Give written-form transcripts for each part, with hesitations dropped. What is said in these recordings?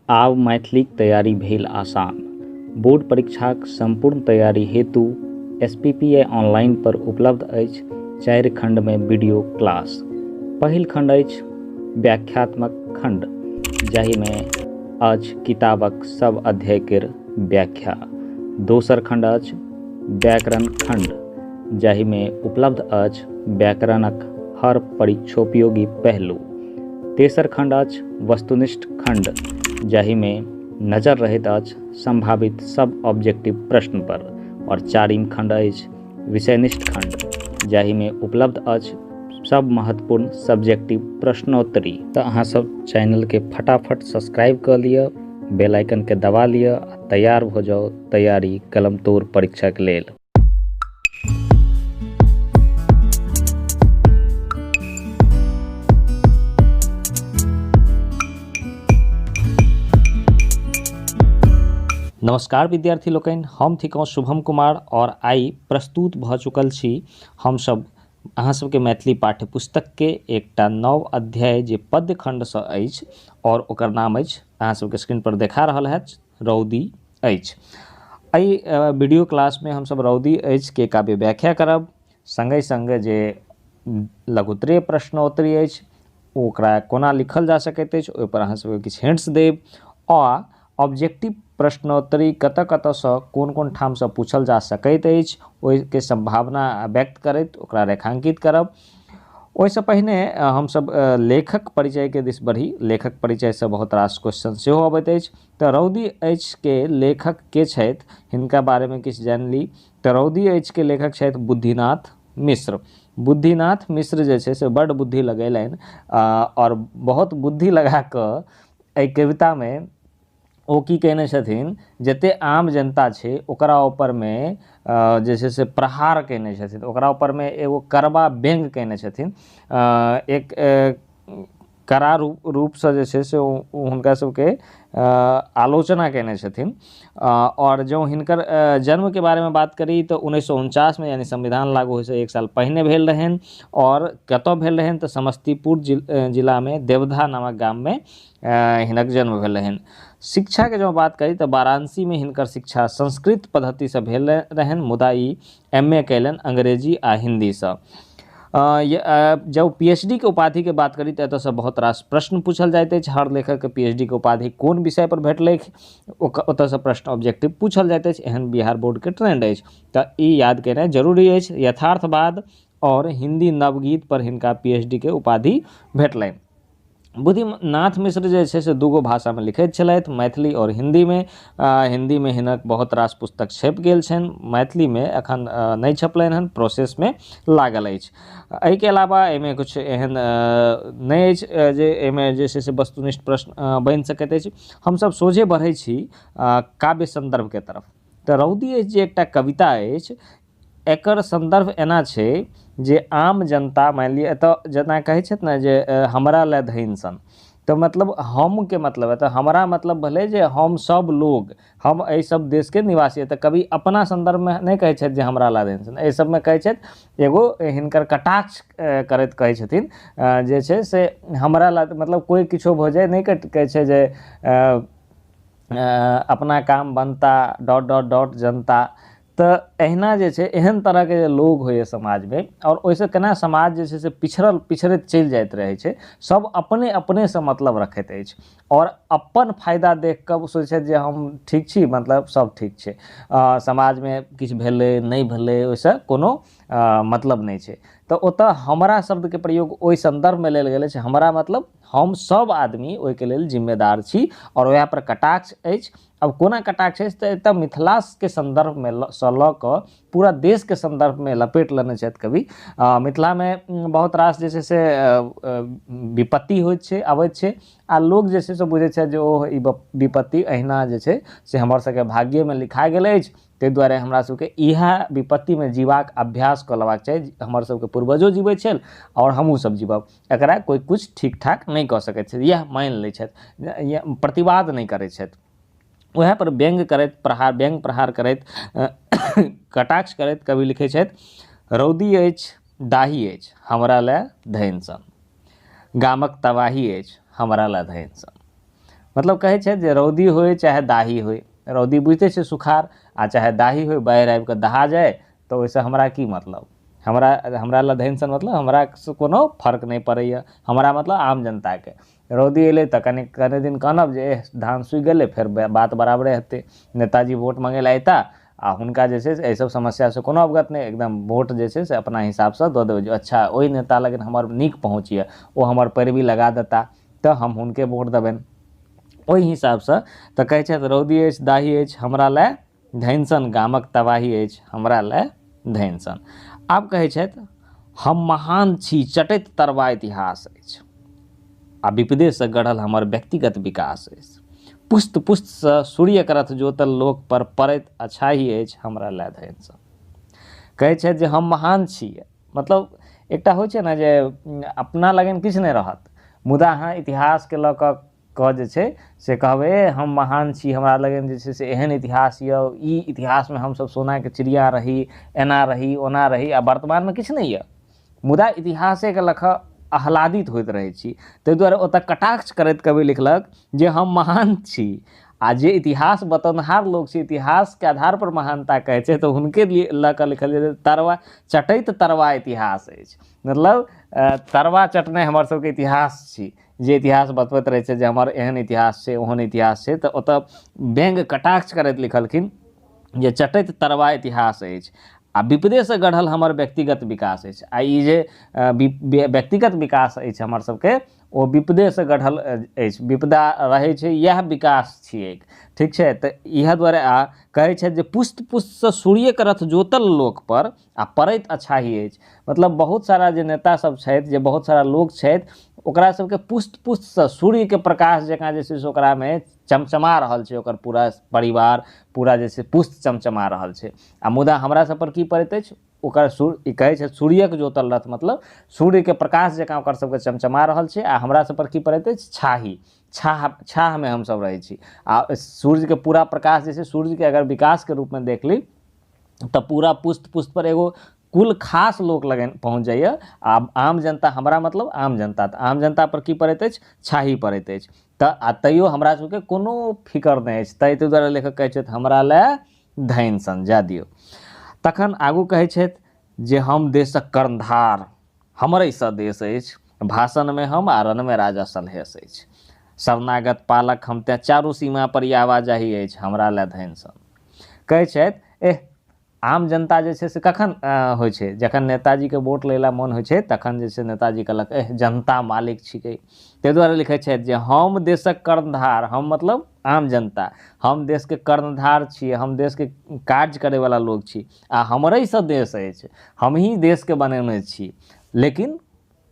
आब मैथिलीक तैयारी भेल आसान। बोर्ड परीक्षाक सम्पूर्ण तैयारी हेतु एसपीपीआई ऑनलाइन पर उपलब्ध अछि 4 खंडमे वीडियो क्लास। पहिल खंड अछि व्याख्यात्मक खंड, जाहिमे अछि किताबक सब अध्याय केर व्याख्या। दोसर खंड अछि व्याकरण खंड, जाहिमे उपलब्ध अछि व्याकरणक हर परीक्षोपयोगी पहलू। तेसर खंड अछि वस्तुनिष्ठ खंड, जाहिमे नजर रहैत अछि संभावित सब ऑब्जेक्टिव प्रश्न पर। और चारिम खंड अछि विषयनिष्ठ खंड, जाहिमे उपलब्ध अछि सब महत्वपूर्ण सब्जेक्टिव प्रश्नोत्तरी। तऽ अहाँ सब चैनलके फटाफट सब्सक्राइब कऽ लिअ, बेल आइकनके दबा लिअ आ तैयार भऽ जाउ तैयारी कलमतोड़ परीक्षाके लेल। नमस्कार विद्यार्थी लोकनि, हम थिकहुँ शुभम कुमार और आइ प्रस्तुत भऽ चुकल छी हमसब अहाँ सबके मैथिली पाठ्य पुस्तकके एकटा नव अध्याय जे पद्य खण्डसँ अछि और ओकर नाम अछि, अहाँ सबके स्क्रीन पर देखा रहल हैत, रौदी अछि। एहि वीडियो क्लासमे हमसब रौदी अछिके काव्य व्याख्या करब, सङ्गे सङ्गे जे लघुत्तरीय प्रश्नोत्तरी अछि ओकरा कोना लिखल जा सकैत अछि ओहिपर अहाँ सबके किछु हिंट्स देब आ ऑब्जेक्टिव प्रश्नोत्तरी कतऽ कतऽसँ कोन कोन ठामसँ पूछल जा सकैत अछि ओहिके सम्भावना व्यक्त करैत ओकरा रेखांकित करब। ओहिसँ पहिने हमसब लेखक परिचयके दिस बढ़ी। लेखक परिचयसँ बहुत रास क्वेश्चन सेहो अबैत अछि। तऽ रौदी अछिके लेखक के छथि हिनका बारेमे किछु जानि ली। तऽ रौदी अछिके लेखक छथि बुद्धिनाथ मिश्र। बुद्धिनाथ मिश्र जे छै से बड्ड बुद्धि लगेलनि आओर बहुत बुद्धि लगा कऽ एहि कवितामे ओ की कयने छथिन, जतेक आम जनता छै ओकरा ऊपरमे जे छै से प्रहार कयने छथिन, ओकरा ऊपरमे एगो कड़वा व्यङ्ग कयने छथिन। एक कड़ा रूपसँ जे छै से ओ हुनका सबके आलोचना कयने छथिन। आओर जँ हिनकर जन्मके बारेमे बात करी तऽ 1949मे यानी संविधान लागू होइसँ 1 साल पहिने भेल रहनि। आओर कतऽ भेल रहनि तऽ समस्तीपुर जिलामे देवधा नामक गाममे हिनक जन्म भेल रहनि। शिक्षाके जँ बात करी तऽ वाराणसीमे हिनकर शिक्षा संस्कृत पद्धतिसँ भेल रहनि, मुदा ई एम ए कयलनि अंग्रेजी आ हिन्दीसँ। जँ पी एच डी के उपाधिके बात करी तऽ एतऽसँ बहुत रास प्रश्न पूछल जाइत अछि। हर लेखकके पी एच डी के उपाधि कोन विषय पर भेटलै ओतऽसँ प्रश्न ऑब्जेक्टिव पूछल जाइत अछि। एहन बिहार बोर्डके ट्रेंड अछि, तऽ ई याद केनाइ जरूरी अछि। यथार्थवाद आओर हिन्दी नवगीत पर हिनका पी एच डी के उपाधि भेटलनि। बुद्धिनाथ मिश्र जे छै से दूगो भाषामे लिखैत छलथि, मैथिली आओर हिन्दीमे। हिन्दीमे हिनक बहुत रास पुस्तक छपि गेल छनि, मैथिलीमे एखन नहि छपलनि हन, प्रोसेसमे लागल अछि। एहिके अलावा एहिमे किछु एहन नहि अछि जे एहिमे जे छै से वस्तुनिष्ठ प्रश्न बनि सकैत अछि। हमसब सोझे बढ़ै छी काव्य सन्दर्भके तरफ। तऽ रौदी अछि जे एकटा कविता अछि, एकर सन्दर्भ एना छै जे आम जनता मानि लिअ एतऽ जेना कहै छथि ने जे हमरा लए धनि सन, तऽ मतलब हमके मतलब एतऽ हमरा मतलब भेलै जे हम सब लोग, हम एहि सब देशके निवासी। तऽ कवि अपना सन्दर्भमे नहि कहै छथि जे हमरा लए धनि सन, एहि सबमे कहै छथि एगो हिनकर कटाक्ष करैत कहै छथिन जे छै से हमरा लए, मतलब कोइ किछो भऽ जाय नहि कहै छै जे अपना काम बनता डॉट डॉट डॉट जनता। तऽ एहिना जे छै एहन तरहके जे लोग होइए समाजमे आओर ओहिसँ केना समाज जे छै से पिछड़ल पिछड़ैत चलि जाइत रहै छै। सब अपने अपनेसँ मतलब रखैत अछि आओर अपन फायदा देख कऽ सोचै छथि जे हम ठीक छी, मतलब सब ठीक छै, समाजमे किछु भेलै नहि भेलै ओहिसँ कोनो मतलब नहि छै। तऽ ओतऽ हमरा शब्दके प्रयोग ओहि सन्दर्भमे लेल गेल अछि। हमरा मतलब हम सब आदमी ओहिके लेल जिम्मेदार छी आओर वएह पर कटाक्ष अछि। अब कोना कटाक्ष अछि तऽ एतऽ मिथिलाके सन्दर्भमे सँ लऽ कऽ पूरा देशके सन्दर्भमे लपेट लेने छथि कवि। मिथिलामे बहुत रास जे छै से विपत्ति होइत छै, अबैत छै आ लोक जे छै से बुझै छथि जे ओ ई विपत्ति अहिना जे छै से हमर सबके भाग्येमे लिखा गेल अछि, ताहि दुआरे हमरा सबके इएह विपत्तिमे जीबाक अभ्यास कऽ लेबाक चाही। हमर सबके पूर्वजो जीबै छल आओर हमहूँ सब जीबब, एकरा कोइ किछु ठीक ठाक नहि कऽ सकै छै, इएह मानि लै छथि, प्रतिवाद नहि करै छथि। वएह पर व्यङ्ग करैत प्रहार, व्यङ्ग प्रहार करैत कटाक्ष करैत कवि लिखै छथि, रौदी अछि दाही अछि हमरा लए धनि सन, गामक तबाही अछि हमरा लए धनि सन, मतलब कहै छथि जे रौदी होइ चाहे दाही होइ, रौदी बुझिते छियै सुखाड़, आ चाहे दाही होइ, बाढ़ि आबि कऽ दहा जाइ तऽ ओहिसँ हमरा की मतलब, हमरा हमरा लए धनि सन मतलब हमरा कोनो फर्क नहि पड़ैए, हमरा मतलब आम जनताके। रौदी अयलै तऽ कनि कनि दिन कानब जे एह धान सुखि गेलै, फेर बात बराबरे हेतै। नेताजी वोट मङ्गै लए अयता आ हुनका जे छै से एहिसब समस्यासँ कोनो अवगत नहि, एकदम वोट जे छै से अपना हिसाबसँ दऽ देबै जे अच्छा ओहि नेता लग हमर नीक पहुँच यऽ, ओ हमर पैरवी लगा देता तऽ हम हुनके वोट देबनि, ओहि हिसाबसँ। तऽ कहै छथि रौदी अछि दाही अछि हमरा लए धनि सन, गामक तबाही अछि हमरा लए धनि सन। आब कहै छथि हम महान छी चटैत तरबा इतिहास अछि, आ विपदेसँ गढ़ल हमर व्यक्तिगत विकास अछि, पुस्त पुस्तसँ सूर्यक रथ जोतल लोक पर पड़ैत अछाही अछि हमरा लए धनि सन। कहै छथि जे हम महान छी, मतलब एकटा होइ छै ने जे अपना लगन किछु नहि रहत, मुदा अहाँ इतिहासके लऽ कऽ कऽ जे छै से कहबै हम महान छी, हमरा लगन जे छै से एहन इतिहास यऽ, ई इतिहासमे हमसब सोनाके चिड़िया रही, एना रही ओना रही, आ वर्तमानमे किछु नहि यऽ, मुदा इतिहासेके लऽ कऽ आह्लादित होइत रहै छी। ताहि दुआरे ओतऽ कटाक्ष करैत कवि लिखलक जे हम महान छी, आ जे इतिहास बतौनहार लोक छै, इतिहासके आधारपर महानता कहै छै, तऽ हुनके लिए लऽ कऽ लिखल जे तरवा चटैत तरवा इतिहास अछि, मतलब तरवा चटनाइ हमर सबके इतिहास छी, जे इतिहास बतबैत रहै छै जे हमर एहन इतिहास छै ओहन इतिहास छै। तऽ ओतऽ व्यङ्ग कटाक्ष करैत लिखलखिन जे चटैत तरवा इतिहास अछि, आ विपदेसँ गढ़ल हमर व्यक्तिगत विकास अछि, आ ई जे व्यक्तिगत विकास अछि हमर सबके ओ विपदेसँ गढ़ल अछि, विपदा रहै छै इएह विकास छियै, ठीक छै। तऽ इएह दुआरे आ कहै छथि जे पुस्त पुस्तसँ सूर्यके रथ जोतल लोकपर आ पड़ैत अछाही अछि, मतलब बहुत सारा जे नेता सब छथि, जे बहुत सारा लोक छथि, ओकरा सबके पुस्त पुस्तसँ सूर्यके प्रकाश जकाँ जे छै से ओकरामे चमचमा रहल छै, ओकर पूरा परिवार पूरा जे छै पुस्त चमचमा रहल छै। आ मुदा हमरा सब पर की पड़ैत अछि, ओकर सूर्य कहै छै सूर्यक जोतल रथ, मतलब सूर्यके प्रकाश जकाँ ओकर सबके चमचमा रहल छै, आ हमरा सब पर की पड़ैत अछि, छाही, छाह, छाहमे हमसब रहै छी। आ सूर्यके पूरा प्रकाश जे छै, सूर्यके अगर विकासके रूपमे देख ली तऽ पूरा पुस्त पुस्त पर एगो कुल खास लोक लगन पहुँच जाइए, आ आम जनता, हमरा मतलब आम जनता, तऽ आम जनता पर की पड़ैत अछि, छाही पड़ैत अछि। तऽ आ तैयो हमरा सबके कोनो फिकर नहि अछि, ताहि दुआरे लेखक कहै छथि हमरा लए धनि सन जा दियौ। तखन आगू कहै छथि जे हम देशक कर्णधार, हमरेसँ देश अछि, भाषणमे हम आ रणमे राजा सलहेश अछि, शरणागत पालक हम तेँ चारू सीमा पर ई आवाजाही अछि हमरा लए धनि सन। कहै छथि एह आम जनता जे छै से कखन होइ छै, जखन नेताजीके वोट लै लए मोन होइ छै तखन जे छै नेताजी कहलक एह जनता मालिक छिकै। ताहि दुआरे लिखै छथि जे हम देशक कर्णधार, हम मतलब आम जनता, हम देशके कर्णधार छी, हम देशके कार्य करैवला लोक छी, आ हमरेसँ देश अछि, हमही देशके बनेने छी। लेकिन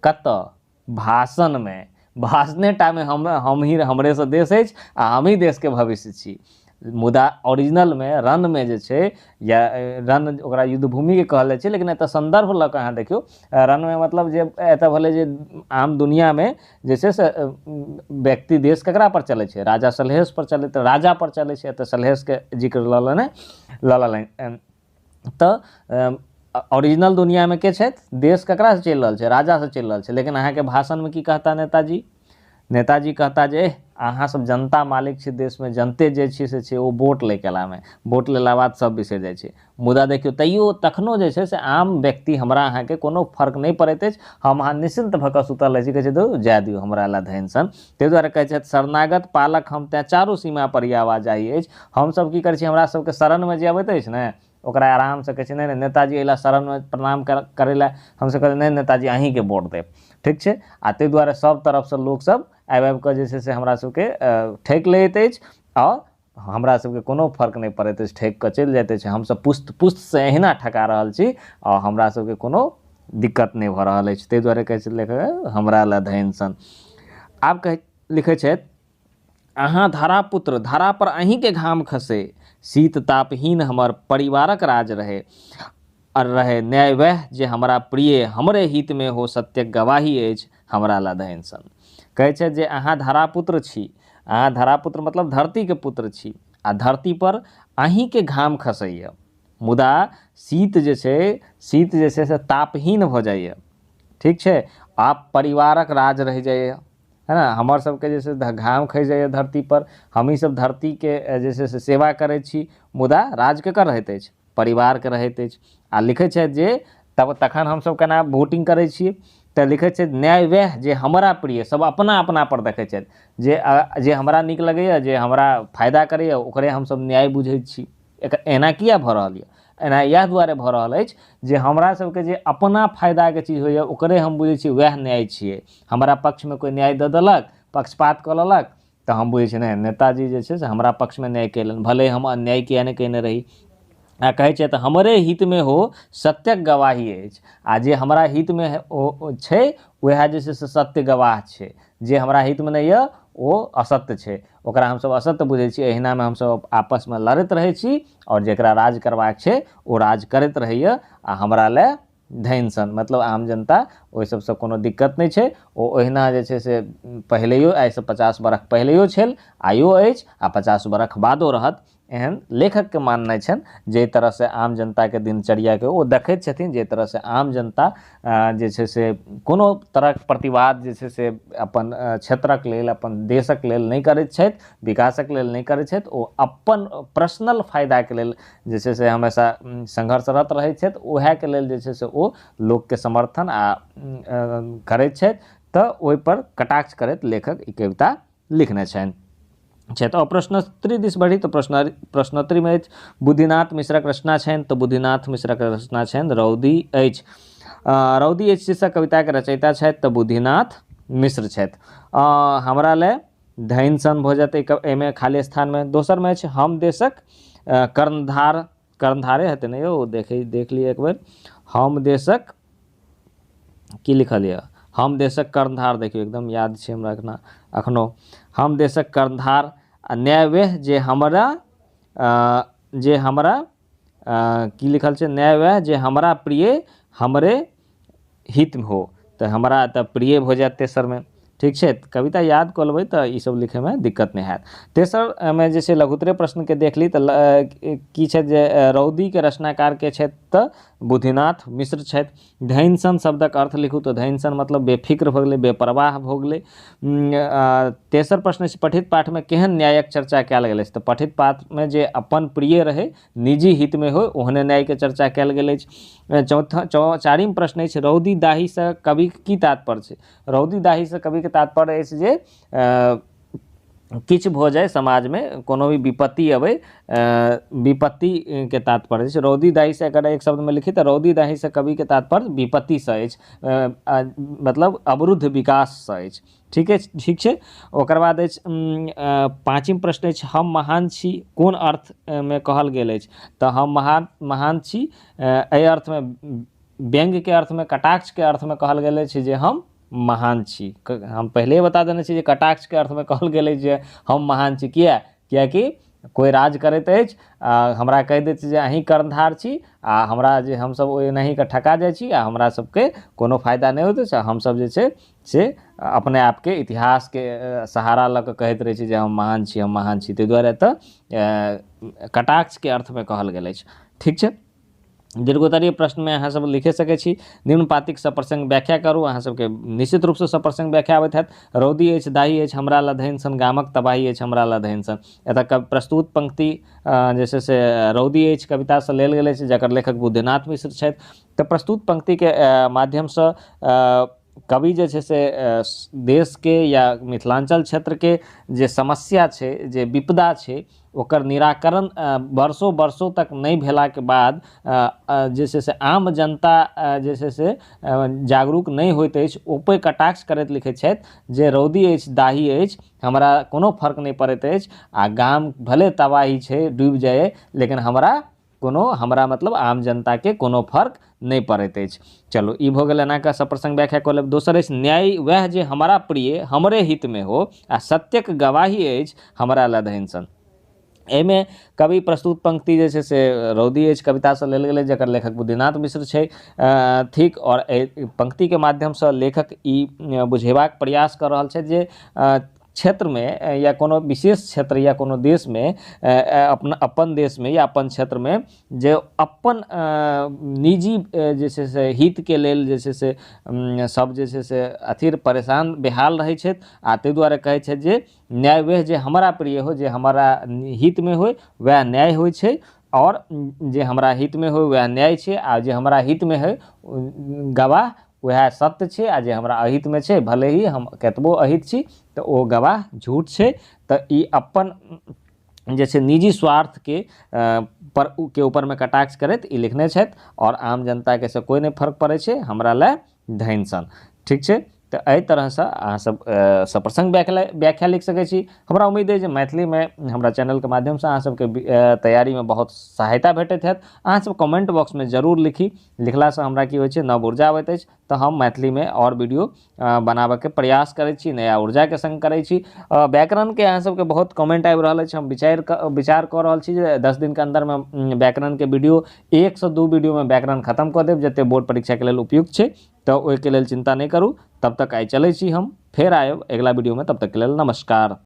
कतऽ, भाषणमे, भाषणेटामे हमही, हमरेसँ देश अछि आ हमही देशके भविष्य छी। मुदा ओरिजिनलमे रणमे जे छै, या रण ओकरा युद्धभूमिके कहल जाइ छै, लेकिन एतऽ सन्दर्भ लऽ कऽ अहाँ देखियौ, रणमे मतलब जे एतऽ भेलै जे आम दुनिआमे जे छै से व्यक्ति देश ककरा पर चलै छै, राजा सलहेश पर चलै, तऽ राजा पर चलै छै, एतऽ सलहेशके जिक्र लऽ लेने लऽ लेलनि। तऽ ओरिजिनल दुनिआमे के छथि, देश ककरासँ चलि रहल छै, राजासँ चलि रहल छै। लेकिन अहाँके भाषणमे की कहता नेताजी, नेताजी कहता जे अहाँ सब जनता मालिक छी देशमे, जनते जे छै से छै, ओ वोट लै कलामे, वोट लेला बाद सब बिसरि जाइ छै। मुदा देखियौ तैयो तखनो जे छै से आम व्यक्ति हमरा अहाँके कोनो फर्क नहि पड़ैत अछि, हम अहाँ निश्चिन्त भऽ कऽ सुतल रहै छी, कहै छै धौ जाय दियौ हमरा लए धनि सन। ताहि दुआरे कहै छथि शरणागत पालक हम तेँ चारू सीमा पर ई आवाजाही अछि। हमसब की करै छी, हमरा सबके शरणमे जे अबैत अछि ने ओकरा आरामसँ कहै छै नहि नहि नेताजी अयला शरणमे प्रणाम करै लए, हमसब कहै नहि नेताजी अहीँके वोट देब, ठीक छै। आ ताहि दुआरे सब तरफसँ लोकसब आबि आबि कऽ जे छै से हमरा सबके ठकि लैत अछि, आओर हमरा सबके कोनो फर्क नहि पड़ैत अछि, ठकि कऽ चलि जाइत अछि। हमसब पुस्त पुस्तसँ एहिना ठका रहल छी आओर हमरा सबके कोनो दिक्कत नहि भऽ रहल अछि। ताहि दुआरे कहै छै लेखक हमरा लए धनि सन। आब कहै लिखै छथि अहाँ धरापुत्र, धरा पर अहीँके घाम खसै, शीत तापहीन हमर परिवारक राज रहै, आओर रहै न्याय वएह जे हमरा प्रिय, हमरे हितमे हो सत्यक गवाही अछि हमरा लए धनि सन। कहै छथि जे अहाँ धरापुत्र छी, अहाँ धरापुत्र मतलब धरतीके पुत्र छी, आ धरती पर अहीँके घाम खसैए, मुदा शीत जे छै, शीत जे छै से तापहीन भऽ जाइए, ठीक छै। आब परिवारक राज रहि जाइए, है ने। हमर सबके जे छै घाम खसि जाइए धरतीपर, हमहीँ सब धरतीके जे छै से सेवा करै छी, मुदा राज केकर रहैत अछि? परिवारके रहैत अछि। आ लिखै छथि जे तब तखन हमसब केना वोटिंग करै छियै? तऽ लिखै छथि न्याय वएह जे हमरा प्रिय, सब अपना अपना पर देखै छथि, जे जे हमरा नीक लगैए, जे हमरा फायदा करैए, ओकरे हमसब न्याय बुझै छी। एना किया भऽ रहल यऽ? एना इएह दुआरे भऽ रहल अछि जे हमरा सबके जे अपना फायदाके चीज होइए ओकरे हम बुझै छियै वएह न्याय छियै। हमरा पक्षमे कोइ न्याय दऽ देलक, पक्षपात कऽ लेलक, तऽ हम बुझै छियै नहि, नेताजी जे छै से हमरा पक्षमे न्याय कयलनि, भले हम अन्याय किया नहि कयने रही। आ कहै छै तऽ हमरे हितमे हो सत्यक गवाही अछि, आ जे हमरा हितमे ओ छै वएह जे छै से सत्य गवाह छै, जे हमरा हितमे नहि यऽ ओ असत्य छै, ओकरा हमसब असत्य बुझै छियै। एहिनामे हमसब आपसमे लड़ैत रहै छी, आओर जकरा राज करबाक छै ओ राज करैत रहैए, आ हमरा लए धनि सन, मतलब आम जनता ओहि सबसँ कोनो दिक्कत नहि छै। ओ ओहिना जे छै से पहिलैयो, आइसँ 50 बरख पहिलैयो छल, आइयो अछि, आ 50 बरख बादो रहत, एहन लेखकके माननाइ छनि। जाहि तरहसँ आम जनताके दिनचर्याके ओ देखैत छथिन, जाहि तरहसँ आम जनता जे छै से कोनो तरहक प्रतिवाद जे छै से अपन क्षेत्रक लेल, अपन देशक लेल नहि करैत छथि, विकासक लेल नहि करैत छथि, ओ अपन पर्सनल फायदाके लेल जे छै से हमेशा संघर्षरत रहैत छथि, उएहके लेल जे छै से ओ लोकके समर्थन आ करैत छथि। तऽ ओहिपर कटाक्ष करैत लेखक ई कविता लिखने छनि। तऽ प्रश्नोत्तरी दिस बढ़ी तऽ प्रश्नोत्तरीमे अछि बुद्धिनाथ मिश्रक रचना छनि, तऽ बुद्धिनाथ मिश्रक रचना छनि रौदी अछि। रौदी अछि शीर्षक कविताके रचयिता छथि तऽ बुद्धिनाथ मिश्र छथि। हमरा लए धनि सन भऽ जेतै एहिमे खाली स्थानमे। दोसरमे अछि हम देशक कर्णधार, कर्णधारे हेतै ने यौ, देख लिअ एक बेर। हम देशक की लिखल यऽ? हम देशक कर्णधार, देखियौ एकदम याद छै हमरा एखनो। हम देशक कर्णधार आ न्याय वएह जे हमरा, जे हमरा की लिखल छै? न्याय वएह जे हमरा प्रिय हमरे हित हो, तऽ हमरा तऽ प्रिय भऽ जायत तेसरमे। ठीक छै, कविता याद कऽ लेबै तऽ ईसब लिखैमे दिक्कत नहि हैत। तेसरमे जे छै लघुत्तरे प्रश्नके देख ली तऽ की छै जे रौदीके रचनाकार के छथि? तऽ बुद्धिनाथ मिश्र छथि। धनि सन शब्दक अर्थ लिखू, तऽ धनि सन मतलब बेफिक्र भऽ गेलै, बेपरवाह भऽ गेलै। तेसर प्रश्न अछि पठित पाठमे केहन न्यायक चर्चा कयल गेल अछि? तऽ पठित पाठमे जे अपन प्रिय रहै, निजी हितमे होइ, ओहने न्यायके चर्चा कयल गेल अछि। चारिम प्रश्न अछि रौदी दाहीसँ कविक की तात्पर्य छै? रौदी दाहीसँ कविके तात्पर्य अछि जे किछु भऽ जाय समाजमे, कोनो भी विपत्ति अबै, विपत्तिके तात्पर्य अछि। रौदी दाहीसँ अगर एक शब्दमे लिखी तऽ रौदी दाहीसँ कविके तात्पर्य विपत्तिसँ अछि, मतलब अवरुद्ध विकाससँ अछि। ठीक अछि, ठीक छै। ओकर बाद अछि पाँचिम प्रश्न अछि हम महान छी कोन अर्थमे कहल गेल अछि? तऽ हम महान छी एहि अर्थमे, व्यंग्यके अर्थमे, कटाक्षके अर्थमे कहल गेल अछि जे हम महान छी। हम पहिले बता देने छी जे कटाक्षके अर्थमे कहल गेल अछि जे हम महान छी। किया? कियाकि कोइ राज करैत अछि आ हमरा कहि दैत छै जे अहीं कर्णधार छी, आ हमरा जे हमसब ओनाही कऽ ठका जाइ छी, आ हमरा सबके कोनो फायदा नहि होइत अछि, हमसब जे छै से अपने आपके इतिहासके सहारा लऽ कऽ कहैत रहै छी जे हम महान छी, हम महान छी। ताहि दुआरे एतऽ कटाक्षके अर्थमे कहल गेल अछि। ठीक छै। दीर्घोत्तरीय प्रश्नमे अहाँ सब लिखे सकै छी निम्न पातिक सप्रसंग व्याख्या करू। अहाँ सबके निश्चित रूपसँ सप्रसंग व्याख्या आबैत हैत। रौदी अछि दाही अछि हमरा लए धनि सन, गामक तबाही अछि हमरा लए धनि सन। एतऽ प्रस्तुत पंक्ति जे छै से रौदी अछि कवितासँ लेल गेल अछि, जकर लेखक बुद्धिनाथ मिश्र छथि। तऽ प्रस्तुत पंक्तिके माध्यमसँ कवि जे छै से देशके या मिथिलांचल क्षेत्रके जे समस्या छै, जे विपदा छै, ओकर निराकरण वर्षों वर्षों तक नहि भेलाके बाद जे छै से आम जनता जे छै से जागरूक नहि होइत अछि, ओहि कटाक्ष करैत लिखैत छथि जे रौदी अछि दाही अछि हमरा कोनो फर्क नहि पड़ैत अछि, आ गाम भले तबाही छै डूबि जाइ, लेकिन हमरा कोनो, हमरा मतलब आम जनताके कोनो फर्क नहि पड़ैत अछि। चलू ई भऽ गेल एना कऽ सप्रसंग व्याख्या कऽ लेब। दोसर अछि न्याय वएह जे हमरा प्रिय हमरे हितमे हो आ सत्यक गवाही अछि हमरा लए धनि सन। एहिमे कवि प्रस्तुत पंक्ति जे छै से रौदी अछि कवितासँ लेल गेलै, जकर लेखक बुद्धिनाथ मिश्र छै थिक। आओर एहि पंक्तिके माध्यमसँ लेखक ई बुझेबाक प्रयास कऽ रहल छथि जे क्षेत्रमे या कोनो विशेष क्षेत्र या कोनो देशमे अपना अपन देशमे या अपन क्षेत्रमे जे अपन निजी जे छै से हितके लेल जे छै से सब जे छै से अथी परेशान बेहाल रहै छथि आ ताहि दुआरे कहै छथि जे न्याय वएह जे हमरा प्रिय होइ जे हमरा हितमे होइ वएह न्याय होइ छै आओर जे हमरा हितमे होइ वएह न्याय छै आ जे हमरा हितमे होइ गवाह वएह सत्य छै आ जे हमरा अहितमे छै भले ही हम कतबो अहित छी तऽ ओ गवाह झूठ छै। तऽ ई अपन जे छै निजी स्वार्थके पर के ऊपरमे कटाक्ष करैत ई लिखने छथि आओर आम जनताके से कोइ नहि फर्क पड़ै छै हमरा लए धनि सन। ठीक छै, तऽ एहि तरहसँ अहाँ सब सप्रसङ्ग व्याख्या लिख सकै छी। हमरा उम्मीद अइ जे मैथिलीमे हमरा चैनलके माध्यमसँ अहाँ सबके तैयारीमे बहुत सहायता भेटैत हैत। अहाँ सब कमेंट बॉक्समे जरूर लिखी, लिखलासँ हमरा की होइ छै नव ऊर्जा अबैत अछि तऽ हम मैथिलीमे आओर वीडियो बनाबऽके प्रयास करै छी, नया ऊर्जाके सङ्ग करै छी। व्याकरणके अहाँ सबके बहुत कमेंट आबि रहल अछि, हम विचार कऽ रहल छी जे 10 दिनके अन्दरमे व्याकरणके वीडियो 1 से 2 वीडियोमे व्याकरण खतम कऽ देब जते बोर्ड परीक्षाके लेल उपयुक्त छै। तऽ ओहिके लेल चिन्ता नहि करू। तब तक आइ चलै छी हम, फेर आयब अगिला वीडियोमे, तब तकके लेल नमस्कार।